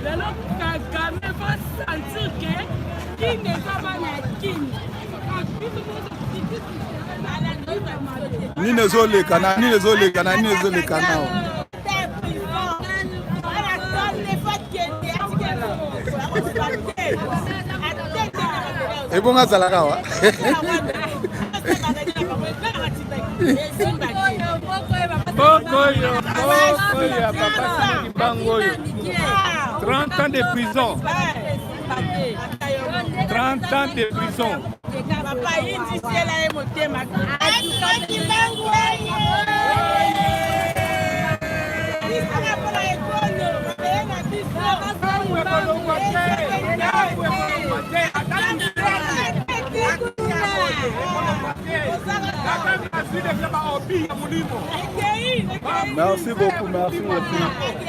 Lelo Kagame va sentir que Kin eza bana ya Kin. Nini ezoleka na nini ezoleka na nini ezoleka nao. Ebongo azalaka awa. Bokoyo, bokoyo ya papa Simon Kimbangu oyo. 30 ans de prison. 30 ans de prison. Papa yindisela ye motema. Kimbangu Merci beaucoup, merci beaucoup.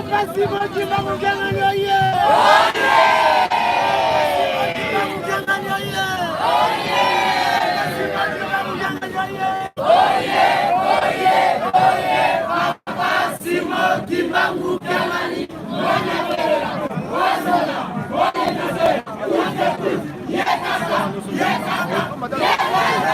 Papa Simon Kimbangu Kiangani oye! Kimbangu Kiangani oye! Simon Kimbangu Kiangani oye! Oye! Oye! Oye! Papa Simon Kimbangu Kiangani mwana welela wazola oye nazola yekaka yekaka yekaka.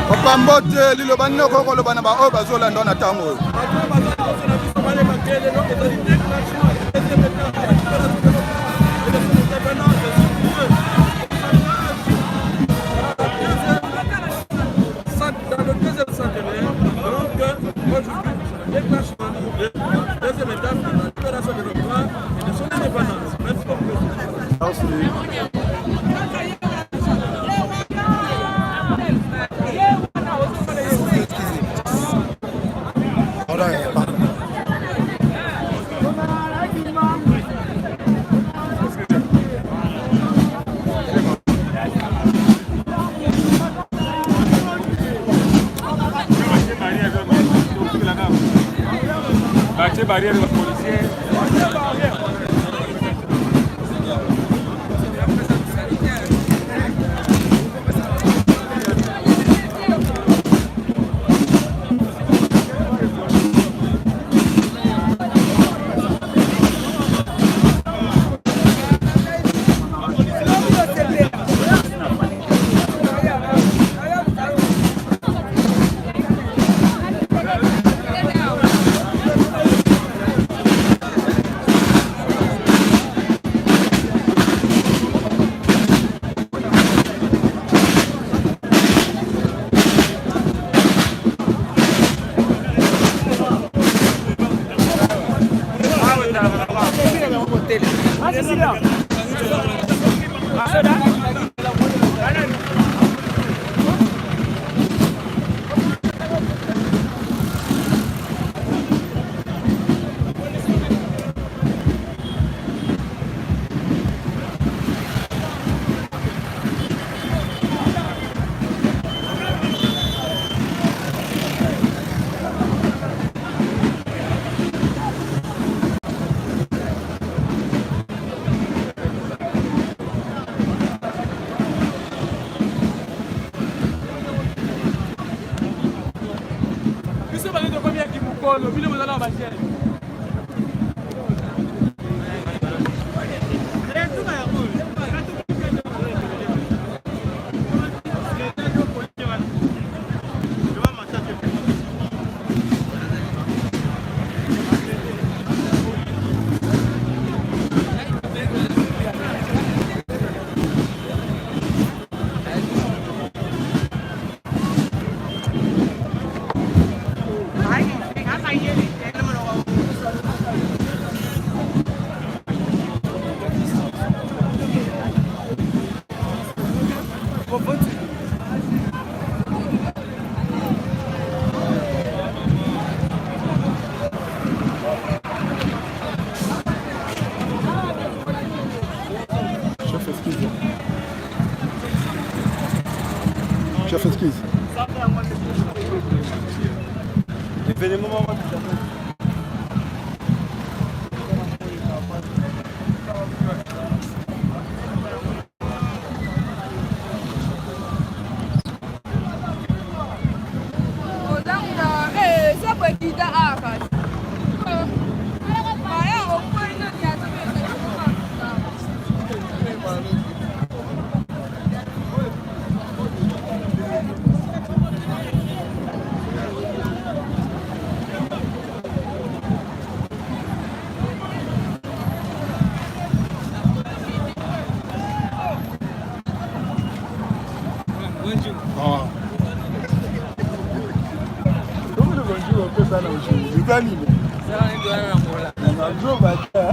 Papa mbote, liloba nini okoki koloba na baoyo bazolanda na ntango oyo? Batie barrière ba policier. Biso bato tokomi ya kimokolo, bino boza na bajeune. Chef, excuse. Chef, excuse. Ah. Bonjour, opesa na oshuzi. Eza nini? Nazoba te.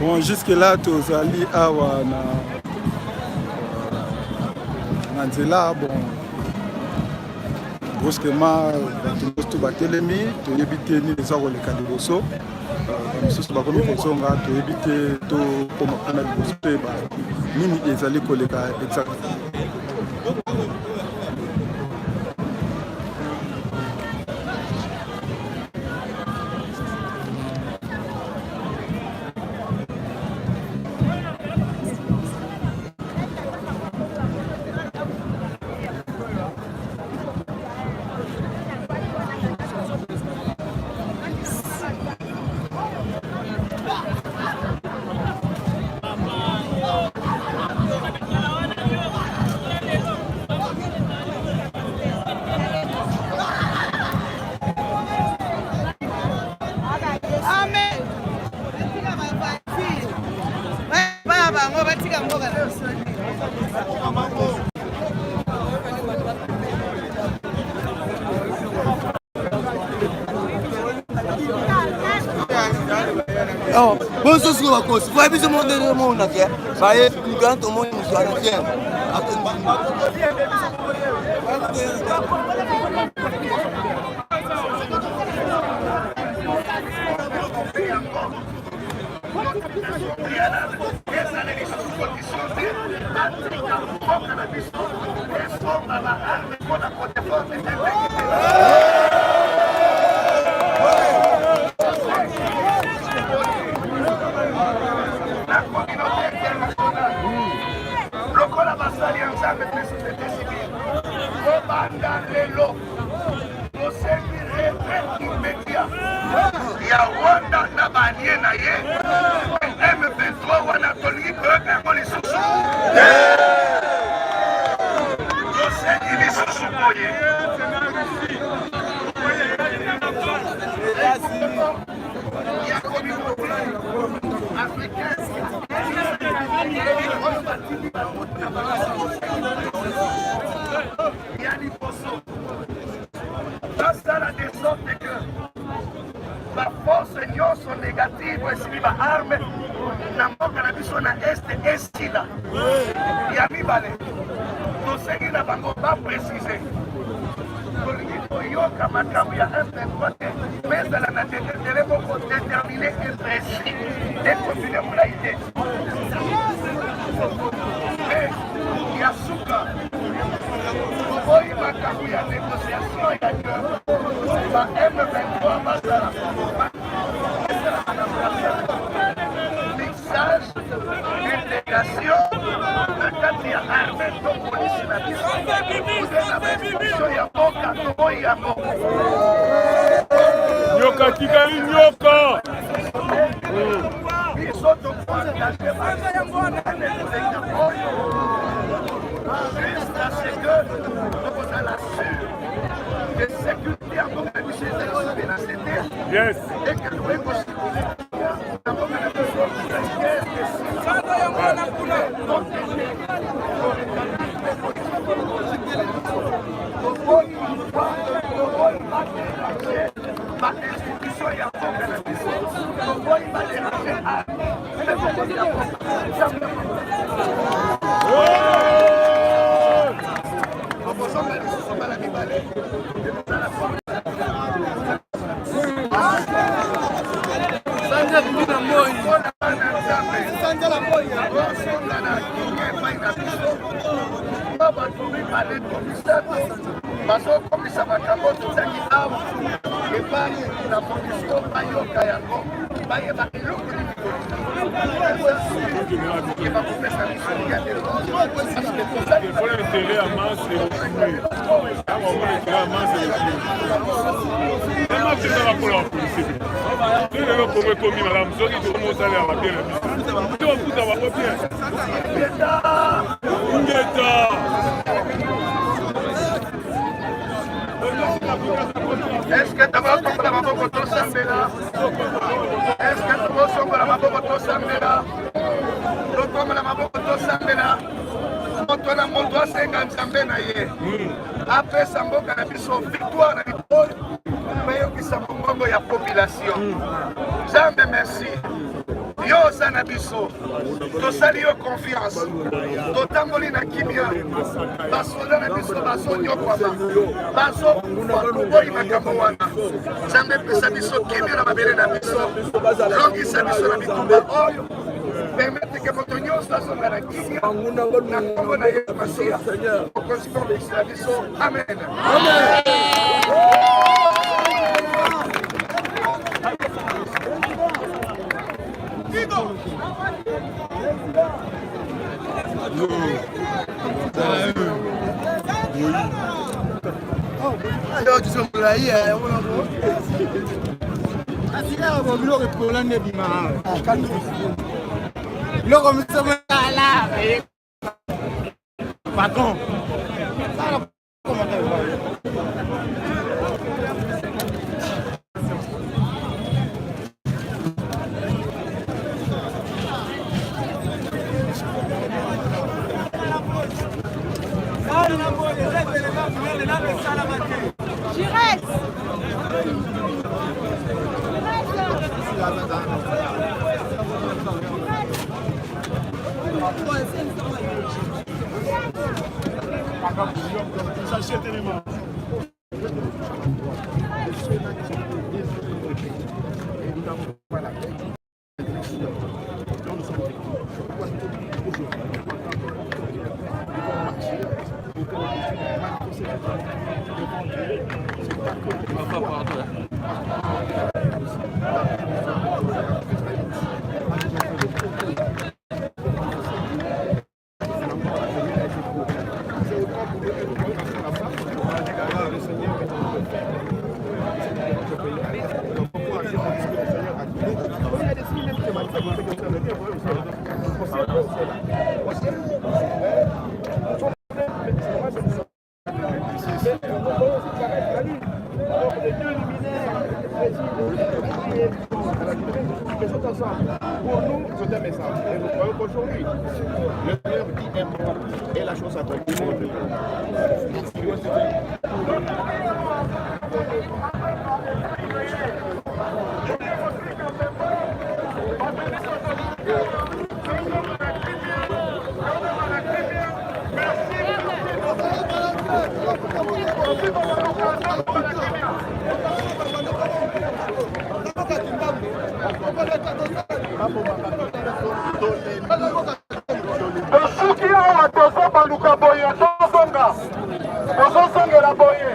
Bon, jusque là tozali awa na na nzela bon brusquement bato nyonso to batelemi toyebi te nini eza koleka liboso bamosusu bakomi kozonga toyebi te tokoma kuna liboso toyeba nini ezali koleka exact. Bonso sikoyo bakosi po biso moko ndenge omonaka baye mikana tomoni mosu ana bien. Lokola basali ya Nzambe mpe société civile, kobanda lelo tosengi retrait immédiat ya Rwanda na baalie na ye M23 wana tolingi koyoka yango lisusu. Tosengi lisusu boye ya communauté africaine oyo batindi bango na bango ya liboso basala de sorte que baforce nyonso négative oyo esili baarme na mboka na biso na este esila. Ya mibale, tosengi na bango baprécise, tolingi koyoka makambo ya M23 te, mais ezala na délai moko déterminé et précis, ekontinue molai te. Mpe ya suka, toboyi makambo ya négociation ya que ba M23 bazala esalaka na mixage intégration na kati ya armée to polisi na biso ute na bainstitution ya mboka, toboyi yango. Nyoka tikali nyoka. Biso tokoengage koleka oyo jusqu'à ce que tokozala sûr que sécurité ya mboka na biso ezali menacé te et que tokoki kosécuriser na mboka na biso, guerre esila, tokende toboyi, toboyi badéranger bainstitution ya mboka na biso, toboyi badéranger arme mpe bokonzi ya mboka. Tokozonga lisusu mbala mibale. Mpona bana Nzambe, tozonga na kimia epai na biso. Mpo bato mibale to misato bazokomisa makambo tozangi awa epai na MONUSCO, bayoka yango, bayeba eloko nini tolingi, bakopesa biso ya lelo parce que tozali Mpona intérêt ya masse ekosumir, mpona intérêt ya masse ekosumir. Marche ezaka mpona bapolisier te. Lelo Kongo ekomi malamu, soki tokomi osalela babien na biso te, bafuta bango bien. Ngeta. Est-ce que tokotombola maboko tosambela? Est-ce que tokosombola maboko tosambela? Totombola maboko tosambela, moto na moto asenga Nzambe na ye apesa mboka na biso victoire na oyo bayokisa mongongo ya population. Nzambe, merci. Yo oza na biso, tosali yo confiance, totamboli na kimia. Basoda na biso bazonyokwama, bazokufa, toboyi makambo wana. Nzambe, pesa biso kimia na mabele na biso, longisa biso na bitumba oyo, permettre ke moto nyonso azonga na kimia na nkombo na Yesu Masiya, mokonzi mpe mobikisi na biso. Amen, amen. Biloko epola nde ebima biloko misomala patron. Pour nous, c'est un message. Et nous croyons qu'aujourd'hui, le Seigneur dit un mot et la chose s'accomplit. Tosuki awa, tozobaluka boye, tozonga, tozozongela boye,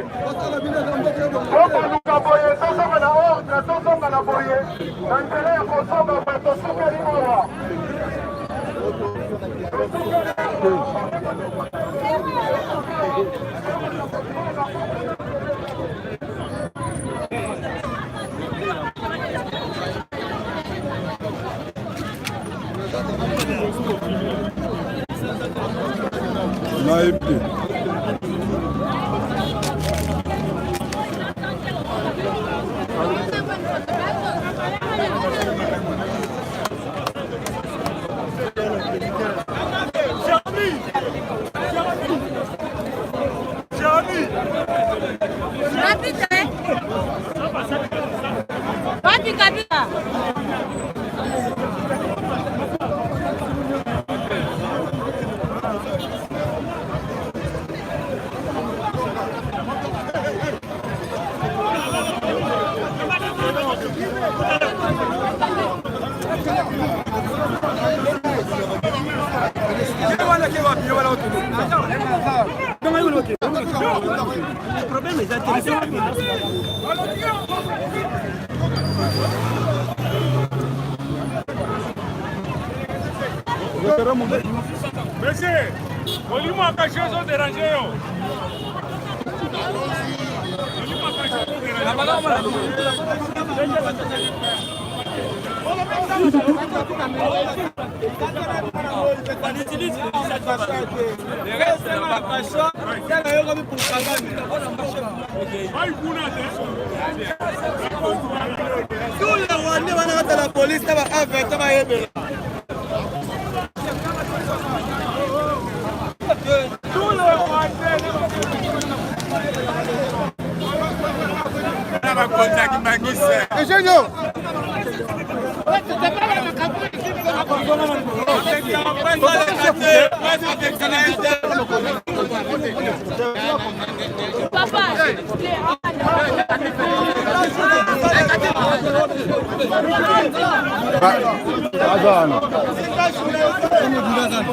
tobaluka boye, tozonga na ordre, tozonga na boye, na nzela ya kozonga boye. Tosukeli awa. Nayebi te. Wapi Kabila? Monsieur, molimo akashi ozoderange yo. Molimo akashi ozoderange. Ai kuna te. Tous les Rwandais wana kata la police na ba A20 bayebela. Bakonzaki bangise. Eugenio. Aza wana.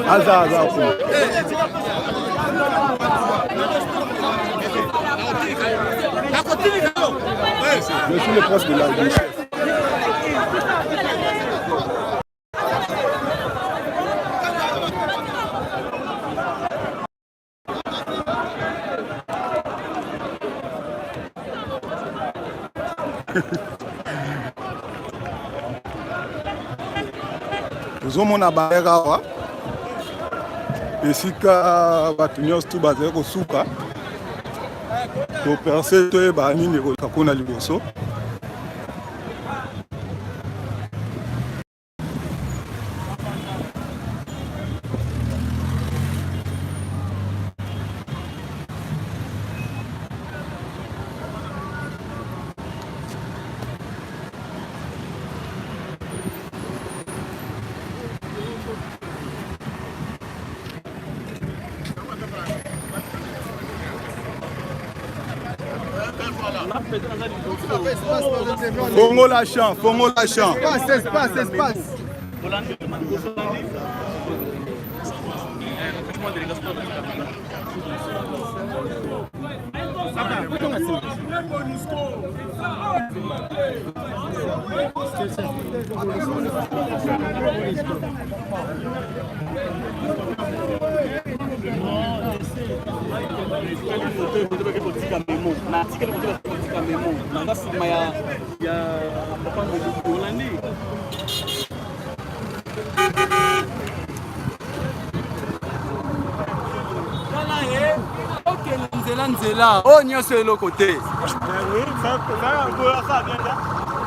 Aza aza kuna. Je suis le proche de la du chef. Tozomona barrière awa esika bato nyonso tu bazali kosuka toperse toyeba nini ekoleka kuna liboso. Fongola champ, fongola champ. Espace, espace, espace. Okende nzela nzela oyo nyonso eloko te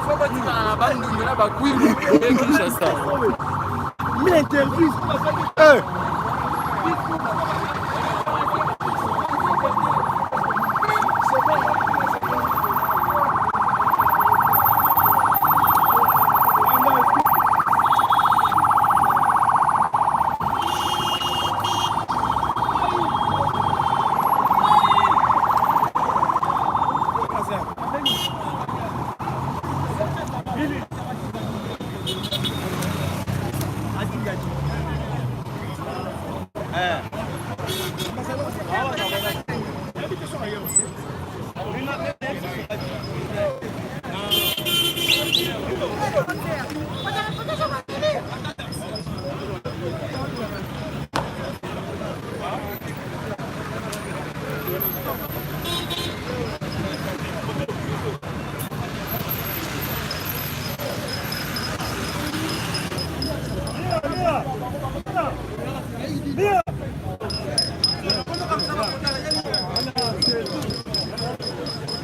fo batikala na bandundu na bakwilu e Kinshasa. Eh.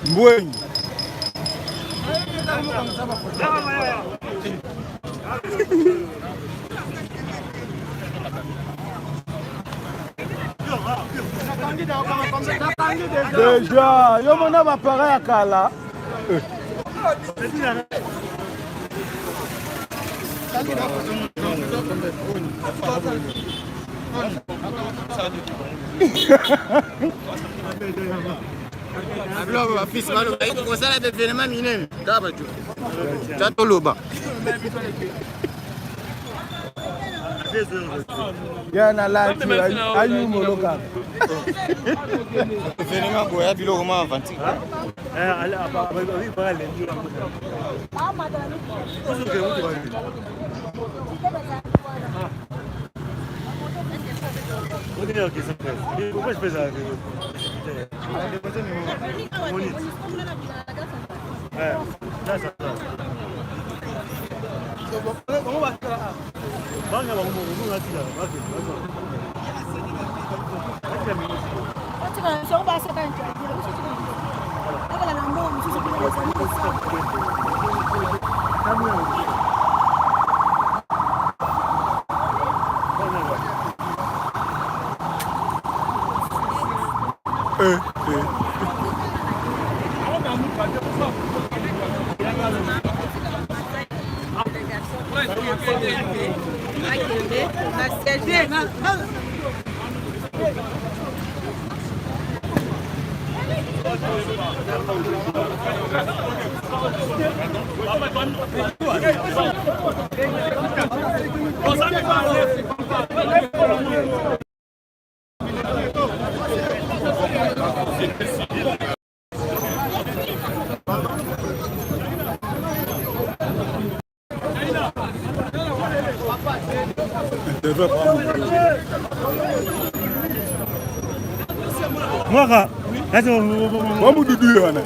Mbwengi. Deja, yo mona ba pareil ya kala. Biloko bafisi baloba kosala evenema minene kaka bato ta toloba. Ya na lati ayumolo kaka. Evenema boya biloko ma aventure. Eh, eh. Akende na siège. Mwaka wamududu wana.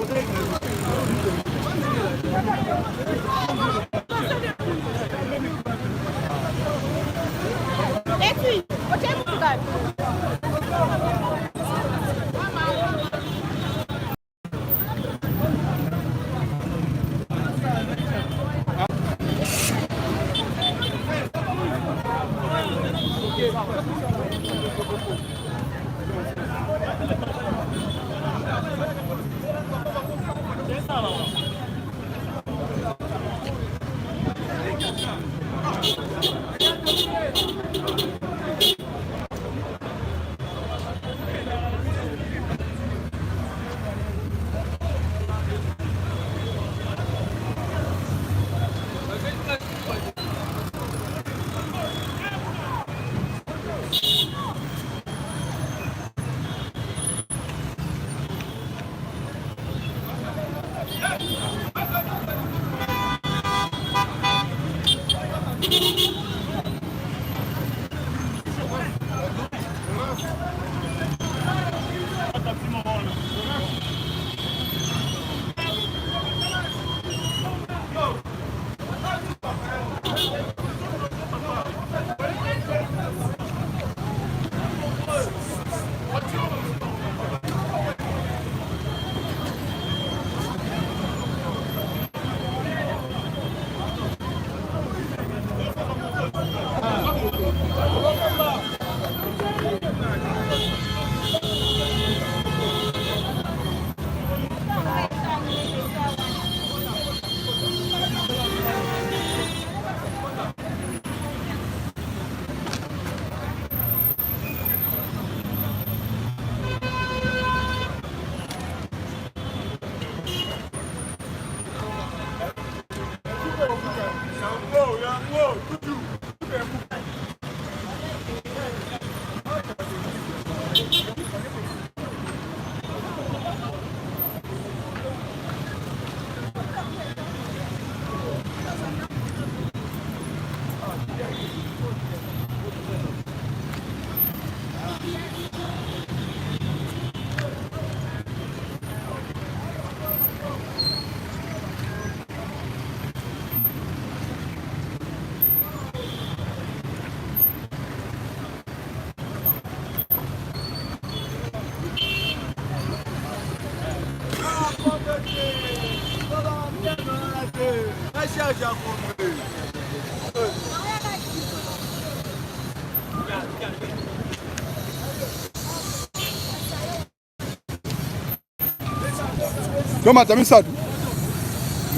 Tomata misato.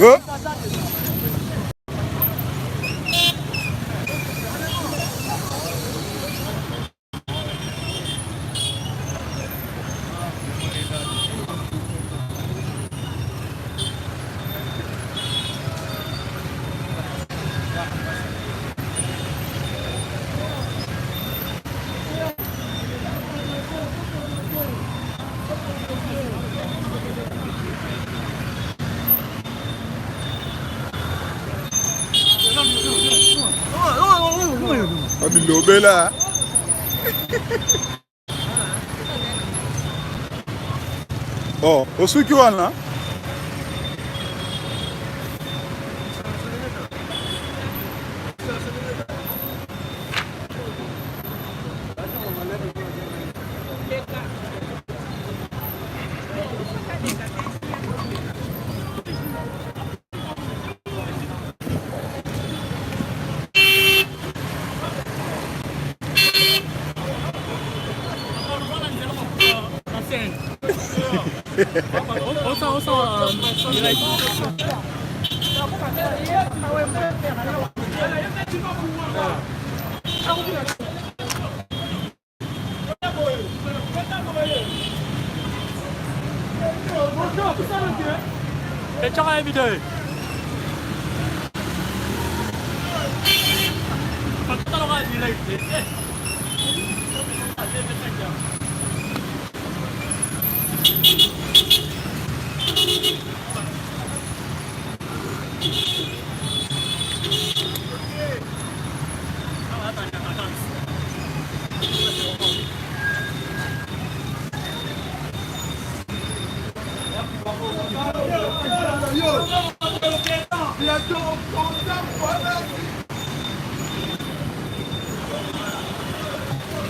Eh? Bilobela. Oh, osuki wana.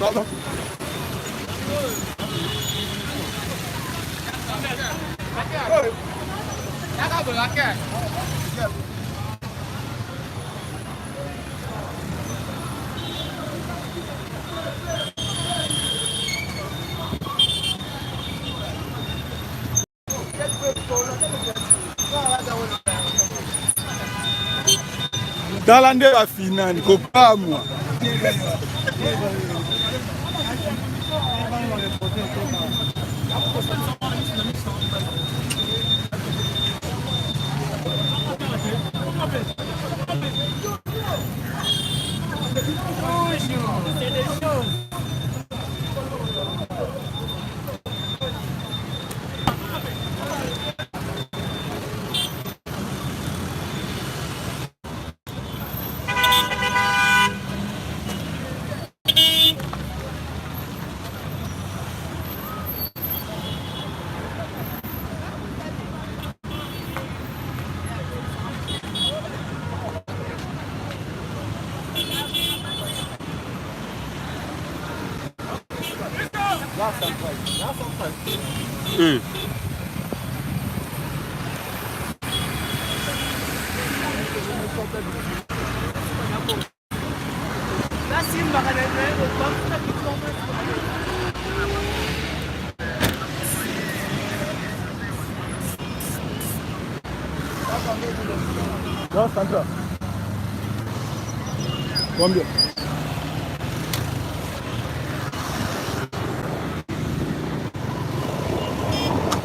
Pardon. Tala nde bafinani kokamwa. Non, Sandra. Combien?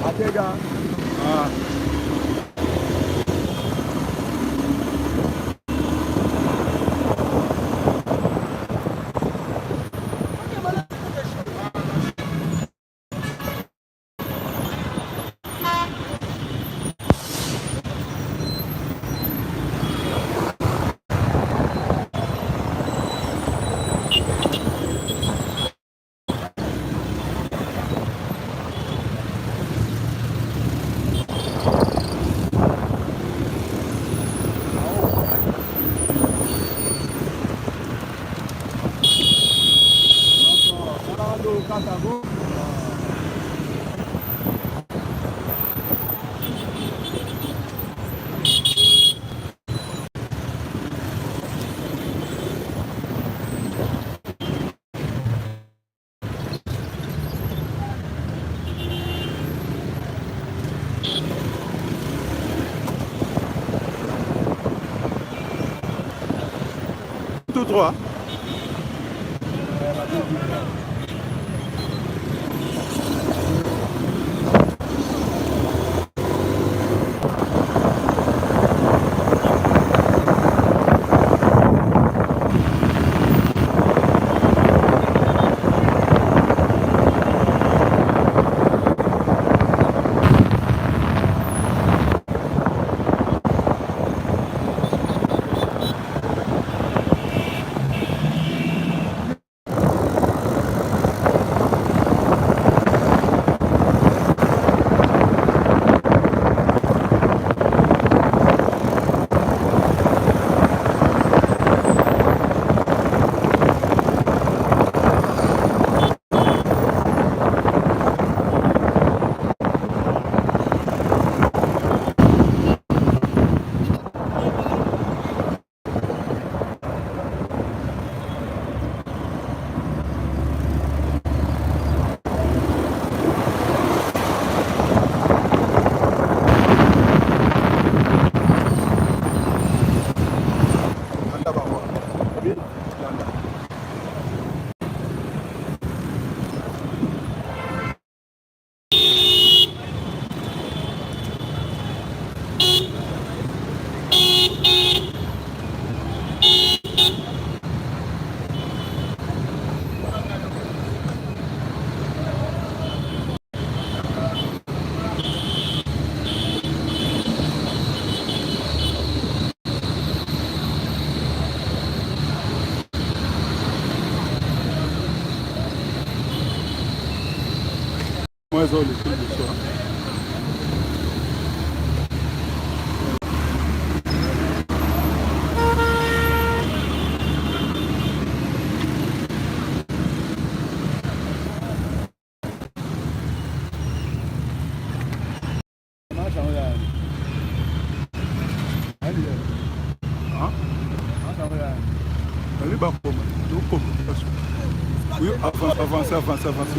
Atega. Ah. Tout droit. aza oleki liboso. Allez, bakoma tokoma oui, avance, avance, avance, avance.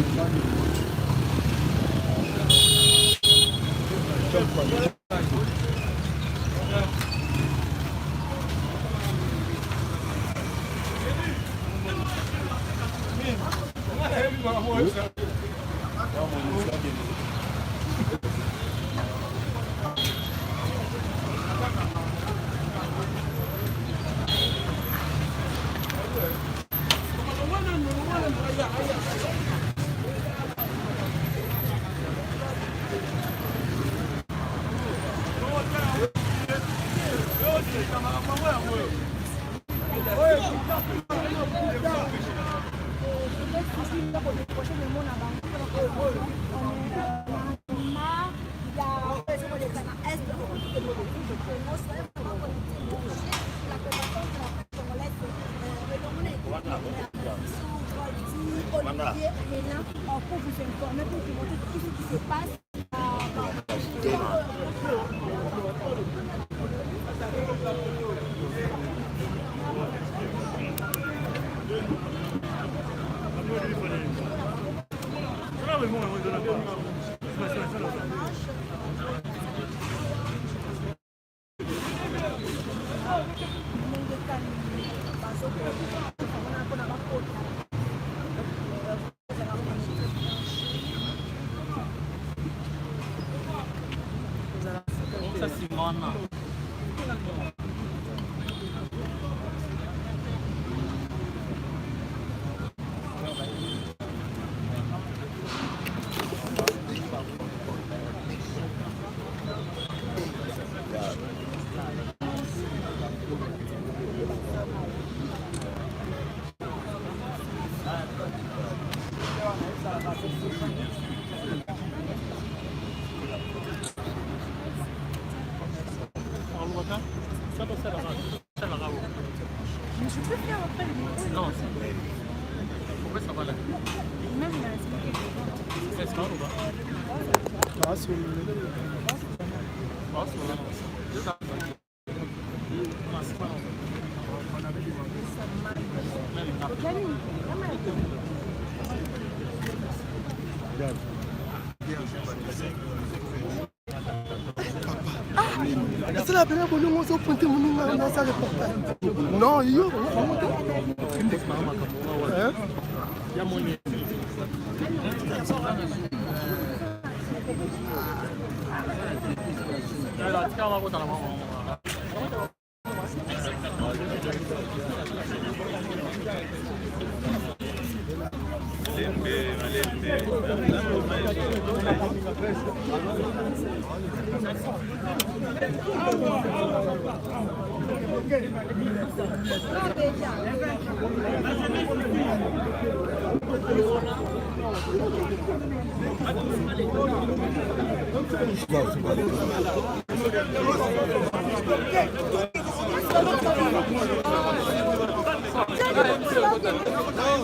Pour vous informer, pour vous montrer tout ce qui se passe. Mais je peux faire après le micro. Non, pourquoi ça va là? Même il a expliqué. C'est ça ou pas? Nasala pena bolongo ozopointe moninga nasa reportage. Non, yo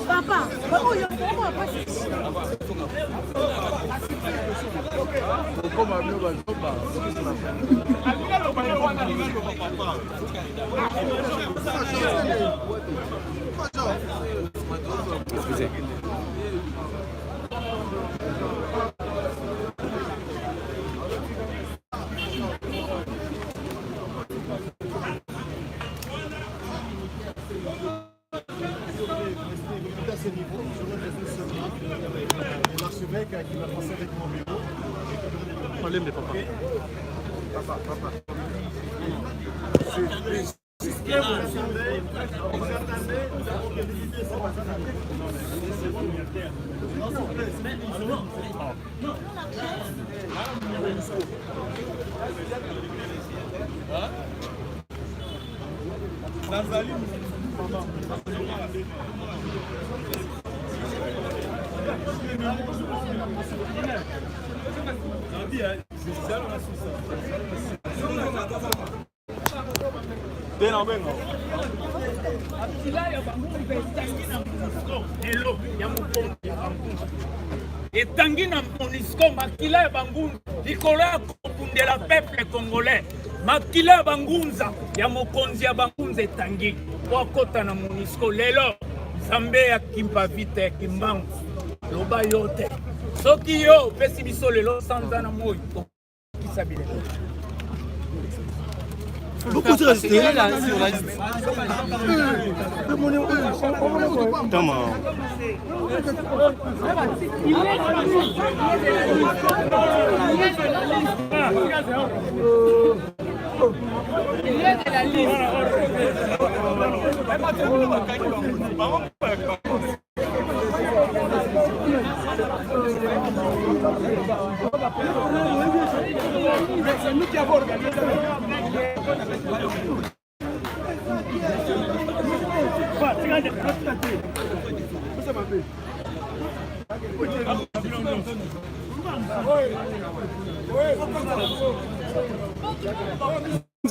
Papa, oyo Makila ya bangunza etangi na MONUSCO lelo ya mokonzi ya bangunza etangi na MONUSCO makila ya bangunza likolo ya kobundela peuple congolais makila ya bangunza ya mokonzi ya bangunza etangi po akota na MONUSCO lelo. Nzambe ya Kimpa Vita ya Kimbangu, loba yo te soki yo opesi biso lelo sanza na moi okokisa bileko. Beaucoup de rester. Il est de la liste. C'est nous qui avons organisé.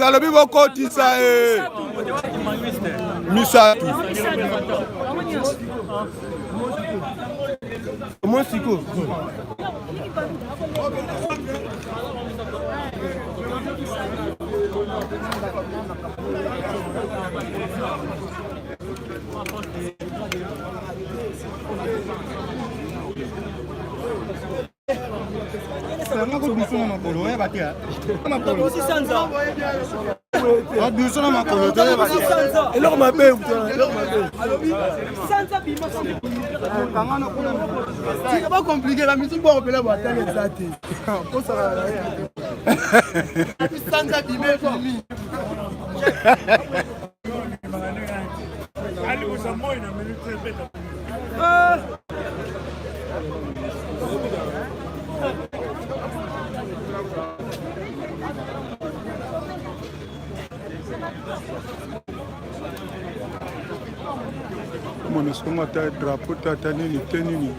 Alobi bokotisa e misato Moi sikoyo. Nga koduso na makolo oyeba te makolo aduso na makolo toyeba te eloko mabe eloko mabe tika bacomplike bamisusu bokopela boatali eza te posaka sanza bima ebimi. MONUSCO ngo ata drapeau te ata nini te nini.